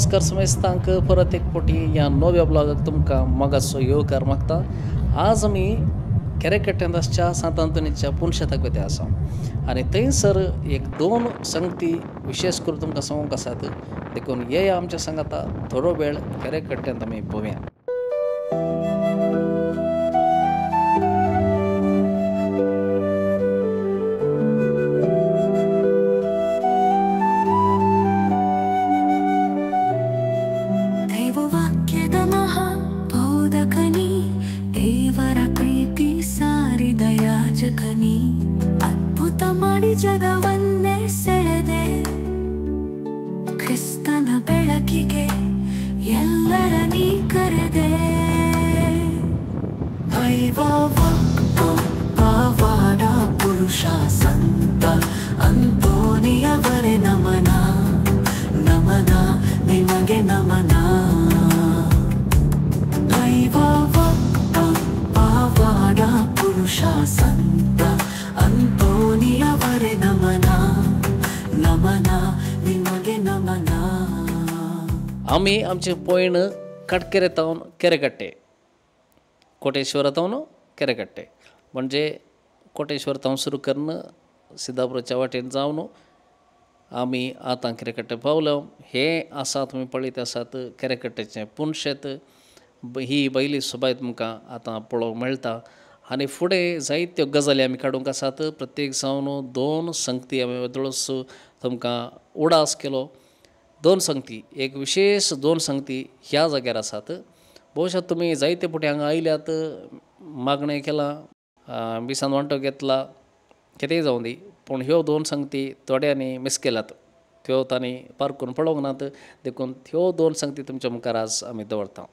नमस्कार समेस्तांक परत एक फावटी ह्या नव्या ब्लॉगाक तुमकां मोगाचो येवकार मागता. आज आमी केरेकट्ट्यांत आसच्या सांत आंतोनीच्या पुनशेताक वयता आसा आनी थंयसर एक दोन संगती विशेश करून तुमकां सांगूंक आसात, देखून येया आमच्या सांगाता थोडो वेळ केरेकट्ट्यांत आमी पळोवया. ಅದ್ಭುತ ಮಾಡಿ ಜಗವನ್ನೇ ಸೆಳೆದೆ, ಕ್ರಿಸ್ತನ ಬೆಳಕಿಗೆ ಎಲ್ಲರ ನೀ ಕರೆದೆ. ಪವಾಡ ಪುರುಷ ಸಂತ ಅಂತೋನಿಯವರೇ ನಮನ ನಮನ ನಿಮಗೆ ನಮನ. ಪವಾಡ ಪುರುಷ ಸಂತ ಅಂತೋನಿಯವರೇ ನಮನ ನಮನ ನಿಮಗೆ ನಮನ. आमी आमचे पयण काटकेरे तावन केरेकट्टे, कोटेश्वर तावन केरेकट्टे, म्हणजे कोटेश्वर तावन सुरू करून सिद्धापुराच्या वाटेन जावन आमी आतां केरेकट्टे पावले. हे आसा तुमी पळयत आसात केरेकट्टेचें पुनशेत. ही बैली सोबाय तुमकां आतां पळोवंक मेळटा आनी फुडें जायत्यो गजाली आमी काडूंक आसात. प्रत्येक जावन दोन संगती आमी वेदळोस तुमकां उडास केलो. दोन संगती, एक विशेश दोन संगती ह्या जाग्यार आसात. भोवशा तुमी जायते फावटी हांगा आयल्यात, मागणें केलां, मिसान वांटो घेतला, कितेंय जावं दी, पूण ह्यो दोन संगती थोड्यांनी मिस केल्यात, त्यो तांणी पारकून पळोवंक नात, देखून ह्यो दोन संगती तुमच्या मुखार आज आमी दवरता.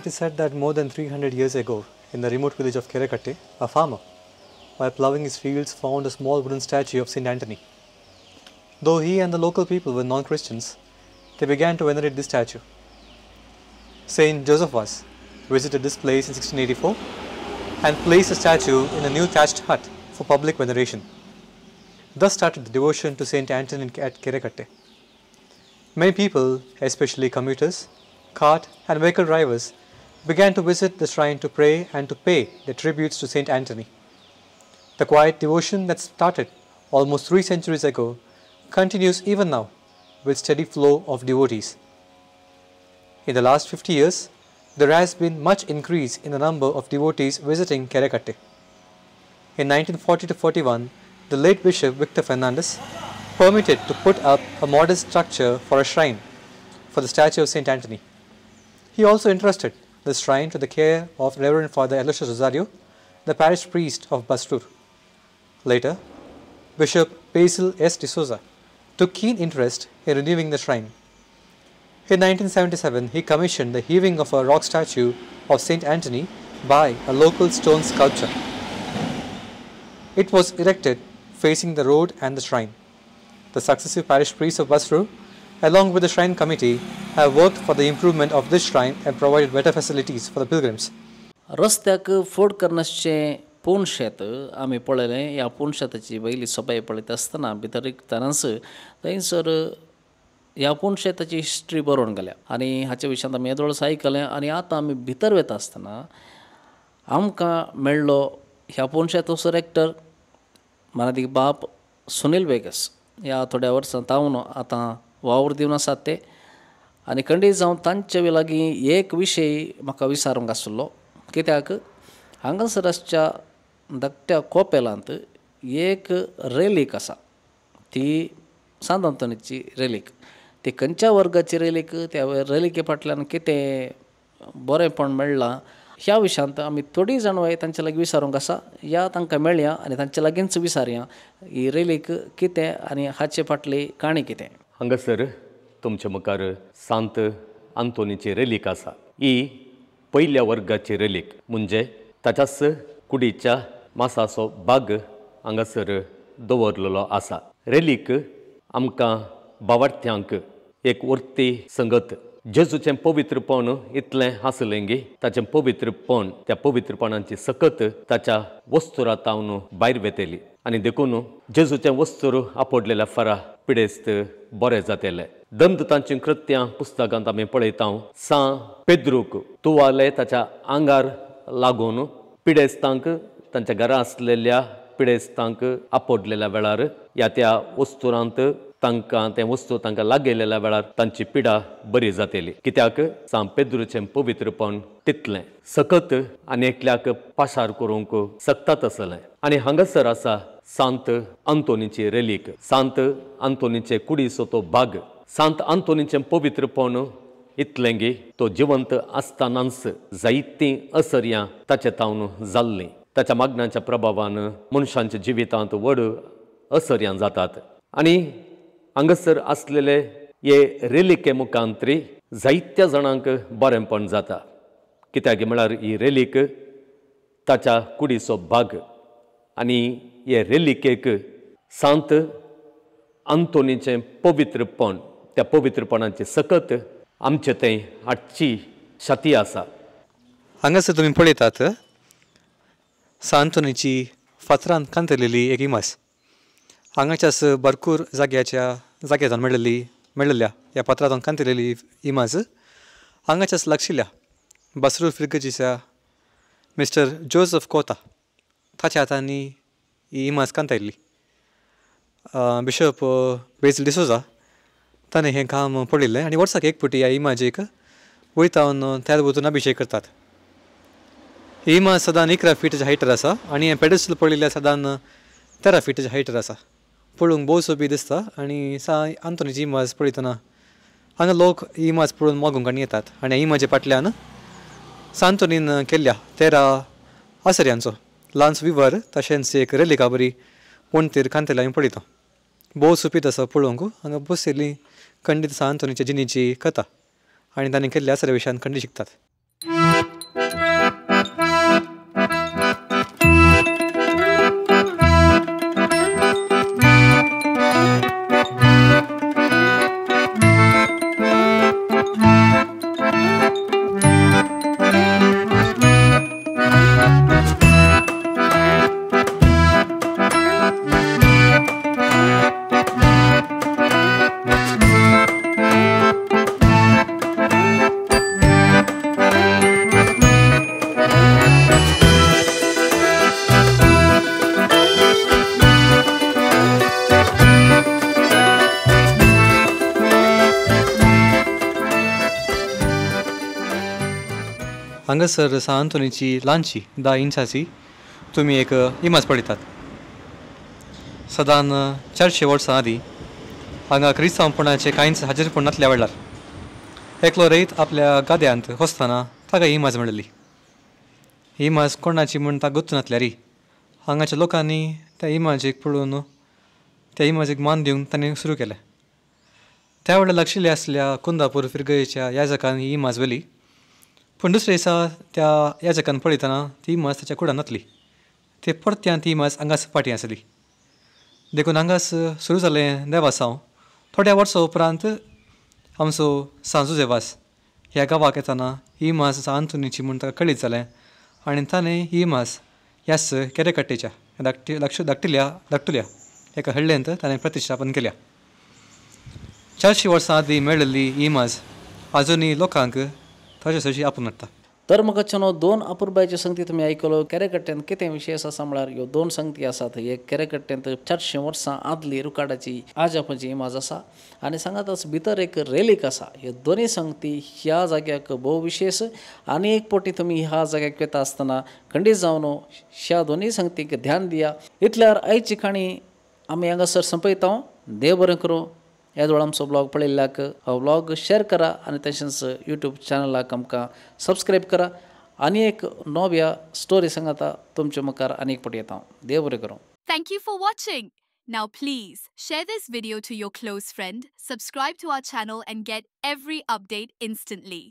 It is said that more than 300 years ago, in the remote village of Kerekatte, a farmer, while ploughing his fields, found a small wooden statue of Saint Anthony. Though he and the local people were non-Christians, they began to venerate this statue. Saint Joseph Vaz visited this place in 1684 and placed the statue in a new thatched hut for public veneration. Thus started the devotion to Saint Anthony at Kerekatte. Many people, especially commuters, cart and vehicle drivers, began to visit the shrine to pray and to pay their tributes to Saint Anthony. The quiet devotion that started almost 3 centuries ago continues even now with steady flow of devotees. In the last 50 years, there has been much increase in the number of devotees visiting Kerekatte. In 1940 to 41, the late Bishop Victor Fernandez permitted to put up a modest structure for a shrine for the statue of Saint Anthony. He also entrusted the shrine to the care of Reverend Father Aloysius Rosario, the parish priest of Basrur. Later, Bishop Basil S. D'Souza took keen interest in renewing the shrine. In 1977, he commissioned the heaving of a rock statue of Saint Anthony by a local stone sculptor. It was erected facing the road and the shrine. The successive parish priests of Basrur along with the shrine committee, have worked for the improvement of this shrine and provided better facilities for the pilgrims. रस्त्याक फोड करनासचें पूण शेत आमी पळयलें. ह्या पूण शेताची वयली सोबाय पळयता आसतना भितर रिगतनाच थंयसर ह्या पूण शेताची हिस्ट्री बरोवन घाल्या आनी हाच्या विशयांत आमी येदोळच आयकलें. आनी आतां आमी भितर वता आसतना आमकां मेळ्ळो ह्या पूण शेताचो रेक्टर मानादीक बाप सुनील वेगस. ह्या थोड्या वर्सां तावन आतां वावर दिवन आसात ते आनी खंडीत जावन तांचे लागीं एक विशय म्हाका विचारूंक आसलो, कित्याक हांगासर आसच्या धाकट्या कोपेलांत एक रेलीक आसा, ती सांत आंतोनीची रेलीक. ती खंयच्या वर्गाची रेलीक, त्या रेलिके फाटल्यान कितें बरेंपण मेळ्ळां ह्या विशयांत आमी थोडीं जाण तांचे लागीं विचारूंक आसा. या तांकां मेळया आनी तांचे लागींच विचारया ही रेलीक कितें आनी हाचे फाटली काणी कितें. हांगासर तुमच्या मुखार सांत आंतोनीची रेलीक आसा. ही पयल्या वर्गाची रेलीक, म्हणजे ताच्याच कुडीच्या मासाचो भाग हांगासर दवरलेलो आसा. रेलीक आमकां बावार्थ्यांक एक वर्ती संगत, जेजूचें पवित्रपण इतलें आसलें गी ताचें पवित्रपण, त्या पवित्रपणाची सकत ताच्या वस्तुरा तावन भायर वेतली आनी देखून जेजूचें वस्तूर आपडलेल्या फारा पिडेस्त बरें जातले. दंत तांची कृत्यां पुस्तकांत आमी पळयता, सां पेद्रूक तुवाले ताच्या आंगार लागून पिडेस्तांक, तांच्या घरा आसलेल्या पिडेस्तांक आपडलेल्या वेळार ह्या त्या वस्तुरांत तांकां तें वस्तू तांकां लागयलेल्या वेळार तांची पिडा बरी जातली. कित्याक सां पेद्रूचें पवित्रपण तितलें सकत आनी एकल्याक पाशार करूंक शकतात आसलें. आनी हांगासर आसा सांत आंतोनीची रेलीक, सांत आंतोनीचे कुडीचो तो भाग. सांत आंतोनीचें पवित्रपण इतलें गी तो जिवंत आसतनाच जायतीं असर्यां ताचे तावन जाल्लीं. ताच्या मागण्यांच्या प्रभावान मनशांच्या जिवितांत व्हड असर्यां जातात आनी हांगासर आसलेले हे रेलिके मुखांतरी जायत्या जाणांक बरेंपण जाता. कित्याक म्हळ्यार ही रेलीक ताच्या कुडीचो भाग आनी हे रेलिकेक सांत आंतोनीचें पवित्रपण, त्या पवित्रपणाची सकत आमचे थंय हाडची शती आसा. हांगासर तुमी पळयतात सांत आंतोनीची फातरान कांतरलेली एक इमाज. हांगाच्याच भरपूर जाग्याच्या जाग्यान मेळिल्ल्या ह्या पत्रांतून कांतरलेली इमाज हांगाच्याच लागशिल्ल्या बसरूर फिर्गजीच्या मिस्टर जोजफ कोता ताच्या हातांनी ही इमाज कांतायल्ली. बिशप बेझील डिसोजा ताणें हें काम पळयल्लें आनी वर्साक एक फावटी ह्या इमाजीक वयतावन त्याच वचून अभिशेक करतात. ही इमाज सदां 11 फिटाच्या हायटर आसा आनी हें पेडेस्टल पळयल्लें सदां 13 फिटाच्या हायटर आसा. पळोवंक भोव सोबीत दिसता आनी सांत आंतोनीची इमाज पळयतना हांगा लोक ही इमाज पळोवन मागूंक आनी येतात आनी ह्या इमाजे फाटल्यान सांत आंतोनीन केल्ल्या 13 आसऱ्यांचो ल्हानसो विवर तशेंच एक रेलिका बरी वणटीर कांतयल्या आमी पळयता. भोव सोबीत आसा पळोवंक. हांगा बशिल्ली खंडीत सांत आंतोनीच्या जिणेची कथा आनी ताणें केल्ल्या आसऱ्या विशयान खंडीत शिकतात. हांगासर सांत आंतोनीची ल्हानशी 10 इंचाची तुमी एक इमाज पळयतात. सदां 400 वर्सां आदीं हांगा क्रिस्तांवपणाचें कांयच हाजीरपण नासल्या वेळार एकलो रयत आपल्या गाद्यांत वचतना ताका ही इमाज मेळिल्ली. ही इमाज कोणाची म्हूण ताका गुत्त नासल्यारी हांगाच्या लोकांनी त्या इमाजीक पळोवन त्या इमाजीक मान दिवंक तांणी सुरू केलें. त्या वेळार लागशिल्ले आसल्या कुंदापूर फिरगयेच्या याजकान ही इमाज व्हेली, पूण दुसरे दिसा त्या याजकान पळयतना ती इमाज ताच्या कुडान नासली. ते परत्यान ती इमाज हांगास फाटीं आसली. देखून हांगास सुरू जालें देवासांव. थोड्या वर्सां उपरांत आमचो सांत जुझे वाझ ह्या गांवाक येताना ही इमाज सांत आंतोनीची म्हूण ताका कळीत जालें आनी ताणें ही इमाज ह्याच केरेकट्टेच्या धाकटी धाकटिल्या धाकटुल्या एका हळ्ळेंत ताणें प्रतिश्ठापन केल्या. 400 वर्सां आदीं मेळिल्ली ही इमाज आजुनूय लोकांक ताचे सरशी आपोवन हाडटा. तर म्हाका चनो दोन अपुरबायच्यो संगती तुमी आयकलो. केरेकट्ट्यांत कितें विशेश आसा म्हळ्यार ह्यो दोन संगती आसात. एक केरेकट्ट्यांत 400 वर्सां आदली रुकाडाची आजापाची इमाज आसा आनी सांगातच भितर एक रेलीक आसा. ह्यो दोनूय संगती ह्या जाग्याक भोव विशेश आनी एक पटी तुमी ह्या जाग्याक वता आसतना खंडीत जावन ह्या दोनूय संगतीक ध्यान दिया. इतल्यार आयची काणी आमी हांगासर संपयता. देव बरें करूं. येदोळ आमचो ब्लॉग पळयल्ल्याक हो ब्लॉग शेअर करा आनी तशेंच यूट्यूब चॅनलाक आमकां सबस्क्रायब करा. आनी एक नव्या स्टोरी सांगता तुमच्या मुखार आनी एक पटी येता. देव बरें करूं. Thank you for watching. Now please share this video to your close friend, subscribe to our channel and get every update instantly.